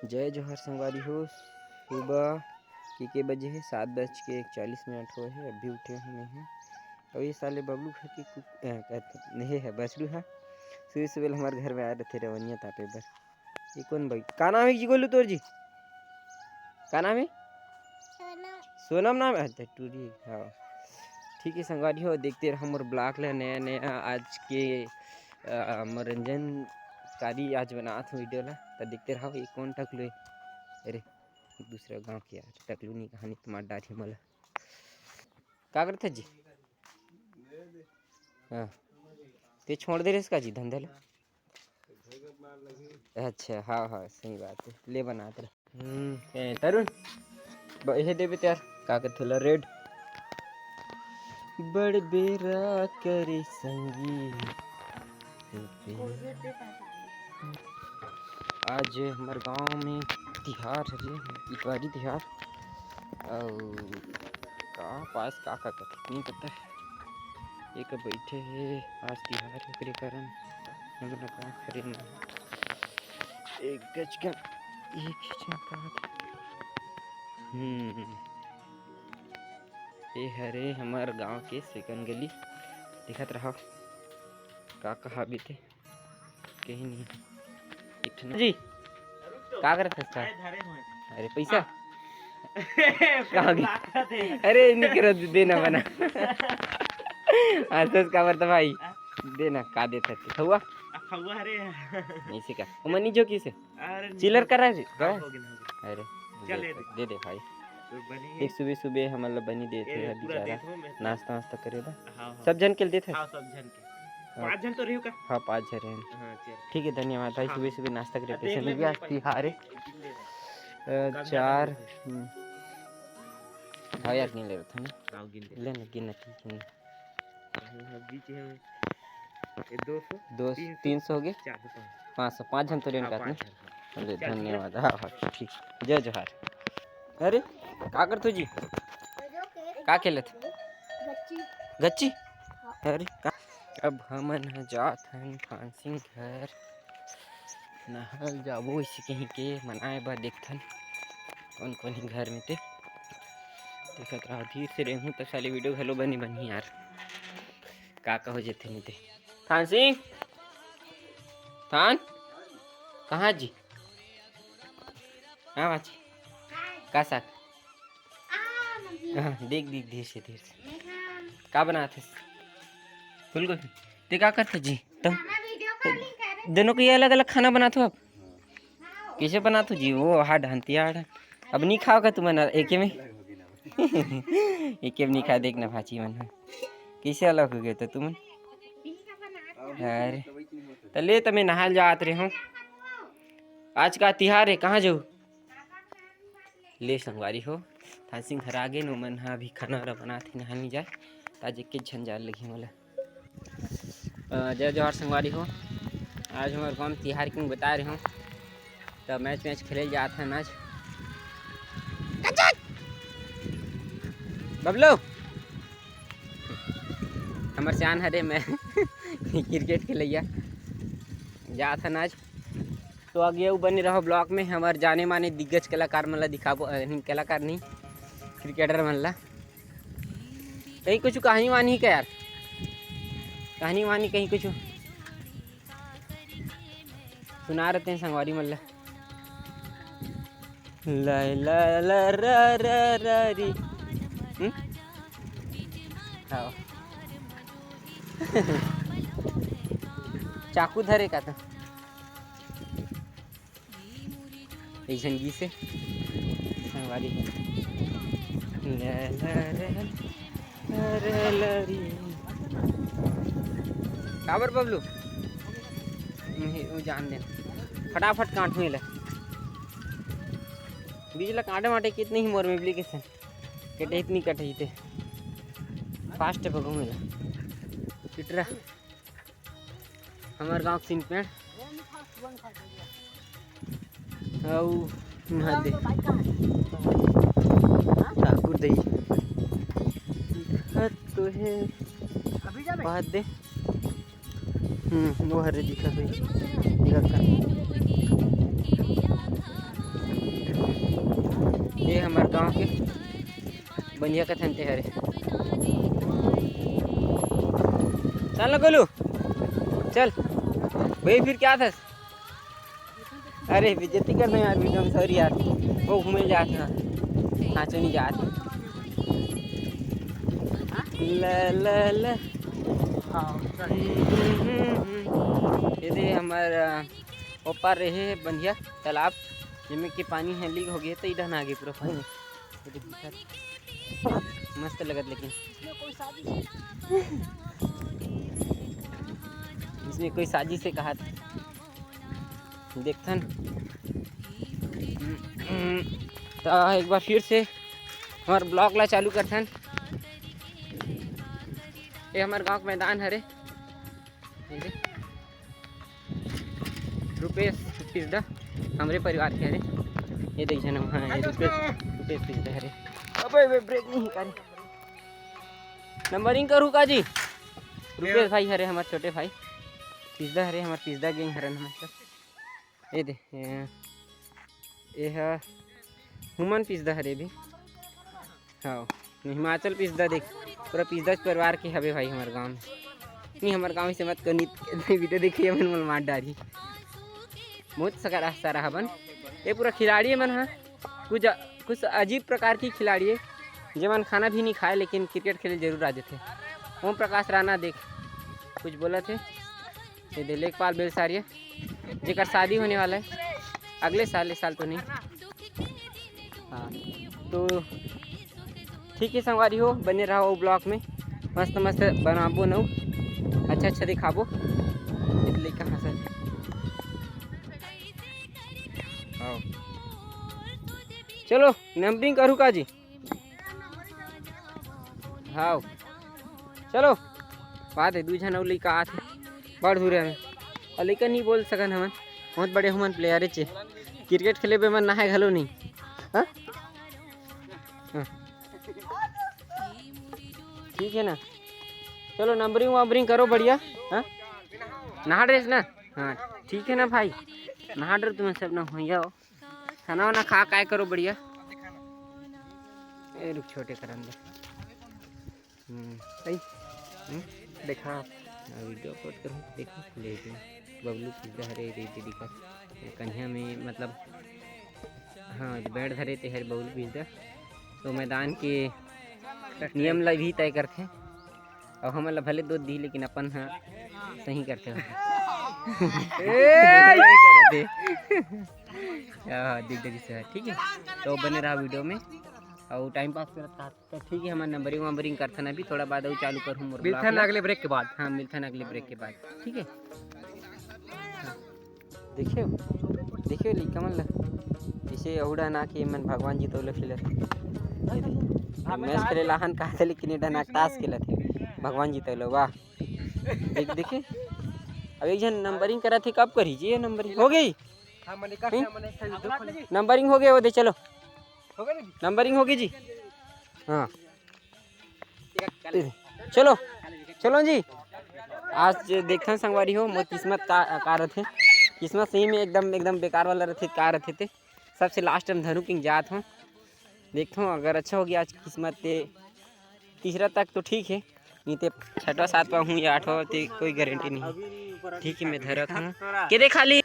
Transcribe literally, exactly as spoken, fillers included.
जय जोहार संगवारी हो। सुबह के, के बजे हे? सात बज के इकतालीस मिनट होए हे, अभी उठे हूँ मैं ह। अउ ये साले बबलू घर के कुक-, अ, कहत-, नहीं हे, बछरू ह। सुबह सुबह ले हमर घर में आए रथे रवनिया तापे बर। ये कौन भाई? का नाम हे जी गोलू तोर जी? का नाम हे? सोनम। सोनम नाम हे? अच्छा, टूरी, हाँ। ठीक है संगवारी हो, देखते रहो मोर vlog ला नया नया आज के, अ, मनोरंजनकारी आज बनात हूँ video ला, त देखते रहो। ये कौन टकलू हे? अरे, दूसरा गांव के यार, टकलू नहीं कहानी तो मार डारी मोला। का करत हे जी? हाँ, ते छोड़ दे रहे इसका जी धंधा ला। अच्छा, हाँ, हाँ, सही बात है, ले बनात रहे। हम्म, ए, तरुण, ब-, इहे देबे त यार, का कथे ला, red। बड़ बेरा करे संगी। आज हमर गांव में तिहार हरे, इतवारी तिहार। अउ का पास का का कथे, नहीं पता। एक बैठे हे, आज तिहार हे, ओकरे कारण हमन का करे ना। एक गज का, एक ही झन का। हम्म, ये हरे हमर गांव के second गली, देखत रहो का कहा बीते। कहीं नहीं। एक ठन जी, का करत हस का? अरे, धरे हुए। अरे, पैसा? हाँ। कहाँ गई? लाखा दे। अरे, नहीं करत, देना बना। हंसत का बरता भाई? हाँ। देना, का देत हस? खौआ? आ, खौआ, अरे। नहीं से का? वो मनी जो किसे? अरे, चिलर नहीं। करा जी, हाँ, का? हो गया, हो गया। अरे, चल, दे, ये दे। दे दे भाई। तो बनी देख, है। सुबह सुबह हमन ला बनी देत हे ये यार पूरा बेचारा। देत हो, मैं नाश्ता वास्ता करे बर। हाँ, हाँ। सब झन के देत हे? हाँ, सब झन के। हाँ। पाँच झन तो रहियो का? हाँ, पाँच झन रहे। हाँ, चल। ठीक है, धन्यवाद भाई। हाँ। सुबह सुबह नाश्ता करे हाँ, पैसे देख ले मिल गया, भाई। तिहारे। गिन ले। अ, कम ज्यादा चार, नहीं है। हम्म। हाँ यार, गिन ले रहा था ना। हाँ, गिन ले। ले ना, गिन ना, ठीक है। हाँ, हाँ, बीच में ये दो सौ, दो सौ, तीन सौ, तीन सौ हो गए? चार सौ, पाँच सौ। पाँच सौ, पाँच झन तो लेन हाँ, का पाँच नहीं? झन, हाँ। चल दे, चल, धन्यवाद। ठीक। हाँ, हाँ, ठीक। जय जोहार। अरे, का करथो जी? का खेलत? गच्ची। गच्ची? हाँ। अरे, का? अब हमन ह जात हन फांसिंग घर। नहाल जाबो इसे कहीं के मनाए बर, देखथन कौन कौन ही घर में ते। देखत रहो, धीर से रेंगहूं त साले video घलो बनी बनही यार। का कहो जेथे नहीं ते। थान सिंह, थान, कहाँ जी? हाँ बाची, का साग? हाँ, देख देख, धीर से, धीर से। का बनात हस? फूलगोभी। ते का करत हस जी? तुम दोनों को ये अलग अलग खाना बनात हो आप? कैसे बनात हो जी? वो हाड हंतिया हाड। अब नहीं खाओ का तुमन एके में? एके में नहीं खाए, देख ना भाची मन ह। कैसे अलग हो गए तो तुमन? अरे, त ले त मैं नहाल जात रहे हूँ। आज का तिहार है, कहाँ जाऊ? ले संगवारी हो, थान सिंह घर आ गे, ओमन ह अभी खाना वाना बनात हे, नहाए नहीं जाए, त आज एक झन जाए लगही मोला। अ, जय जोहार संगवारी हो, आज हमर गाँव में तिहार के बता रहे हूँ, त मैच मैच खेले जात हन आज। बबलू, हमर सियान हरे, मैं cricket खेलैया जात हन आज। तो आगे अउ बने रहो vlog में, हमर जाने माने दिग्गज कलाकार मन ला दिखाबो, अ, नहीं, कलाकार नहीं, cricketer मन ला। कहीं कुछ कहानी वानी का यार, कहानी वानी कहीं कुछ सुना रहे हैं संगवारी मन ला। ला, ला, ला, रा, रा, रा, री। हम्म? हाँ। चाकू धरे का तो? एक झन गीस हे संगवारी। ला, ला, ला, ला, ला, री। काबर बबलू? नहीं, वो जान दे। फटाफट काटहूँ एला। बीज ला काटे माटे कितने ही मोर में application। कटे इतनी कटे इते। Fast पकड़ूँ एला। पिटरा। हमर गाँव के सीन पेड़। अउ महादेव। ठाकुर दई। दिखत तो हे। महादेव। हम्म, वो हरे दिखत हे। दिखत का। गाँव के बनिया कथन ते हरे। चल ना गोलू, चल। भाई फिर क्या था? अरे बेइज्जती कर दे यार वीडियो में, सॉरी यार। वो घूमे जात है, खाँचो नहीं जात। ल ल ल। ये दे हमर, अ, ओपार रहे बंधिया तालाब, जेमे के पानी है लीक हो गया, तो इधर ना आगे पूरा पानी। ये देख, दिखत। मस्त लगत लेकिन। इसमें कोई साजिश है कहा था। देखथन। तो एक बार फिर से हमार ब्लॉग ला चालू करथन। ये हमार गांव के मैदान हरे। ये दे। रुपेश पिसदा हमरे परिवार के हरे। ये देख जन, हाँ, ये रुपेश, रुपेश पिसदा हरे। अबे, अबे, ब्रेक नहीं करे। नंबरिंग करू का जी? रुपेश भाई हरे, हमार छोटे भाई। पिसदा हरे, हमार पिसदा गैंग हरन हमर सब। ये दे, ये, ये ह हुमन पिसदा हरे भी। हाँ, हिमाचल पिसदा देख, पूरा पिसदा परिवार के हवे भाई हमार गांव में। नहीं, हमार गांव से मत कर, नहीं वीडियो देखिए, मन मोला मार डारी। बहुत सारा, सारा हवन। ये पूरा खिलाड़ी मन ह, कुछ, कुछ अजीब प्रकार की खिलाड़ी है, जेमन खाना भी नहीं खाए, लेकिन क्रिकेट खेले जरूर आ जाते। ओम प्रकाश राणा देख, कुछ बोला थे। ये दे लेखपाल बेलसारिया, जेकर शादी होने वाला है अगले साल, इस साल तो नहीं। हाँ, तो ठीक है संगवारी हो, बने रहो ब्लॉग में, मस्त मस्त बनाबो नऊ, अच्छा अच्छा दिखाबो। ये लइका हंसत हे। हाँ। चलो, नंबरिंग करू का जी? हाव, चलो। बात है, दू झन अउ लइका आत हे, बड़ दूर हवे। अउ लइका नहीं बोल सकन हमन, बहुत बड़े हमन प्लेयर चे। क्रिकेट खेले बे मन नहाए घलो नहीं। हाँ? हाँ। ठीक है ना, चलो नंबरिंग वंबरिंग करो बढ़िया। हाँ, नहा ड्रेस ना। हाँ, ठीक है ना भाई, नहा ड्रेस तुम्हें सब ना हो जाओ। खाना वाना खा काय करो बढ़िया। ए रुक, छोटे करन दे। हम्म, सही। हम्म, देखा। हाँ, वीडियो अपलोड करूँ, देखो, ले लो। बबलू पिज्जा हरे, रे, रे, दिखा। कन्हिया में, मतलब, हाँ, बैठ धरे ते हरे बबलू पिज्जा। तो मैदान के नियम ला भी तय करथे। अउ हमन ला भले दो दी, लेकिन अपन ह सही करथे। ए, ये करत हे। हाँ, दिख, दिख, ठीक है। तो बने रहा वीडियो में, अउ टाइम पास करत रहा। तो ठीक है, हमन नंबरिंग वंबरिंग करथन, अभी थोड़ा बाद अउ चालू करहूँ मोर मिलथन vlog ला। अगले ब्रेक के बाद। हाँ, मिलथन अगले ब्रेक के बाद, ठीक है। हाँ। देखियो, देखियो लइका मन ला, जैसे अहुड़ा ना के मन भगवान जी तौले खेलत हे। ये दे, मैच खेले लाहन कहा थे, लेकिन ये डना ताश खेलत हे, भगवान जी तौले, वाह। देख, देखे, अब एक झन नंबरिंग करत हे, कब करी जी ये नंबरिंग? हो गई? हाँ, मने कर, नहीं? मने कर, नंबरिंग हो गया, वो दे, चलो। हो गया ना जी? नंबरिंग हो गई जी। हाँ। चलो, चलो जी। आज देखथन संगवारी हो, मोर किस्मत का, का रथे। किस्मत सही में एकदम, एकदम बेकार वाला रथे, का रथे ते। सबसे लास्ट में धनु किंग जात हो। देखथों, अगर अच्छा हो गया आज किस्मत ते, तीसरा तक तो ठीक है, नहीं ते छठवा, सातवा हूँ या आठवा, ते कोई गारंटी नहीं। ठीक है, मैं धरत हूँ। के दे खाली?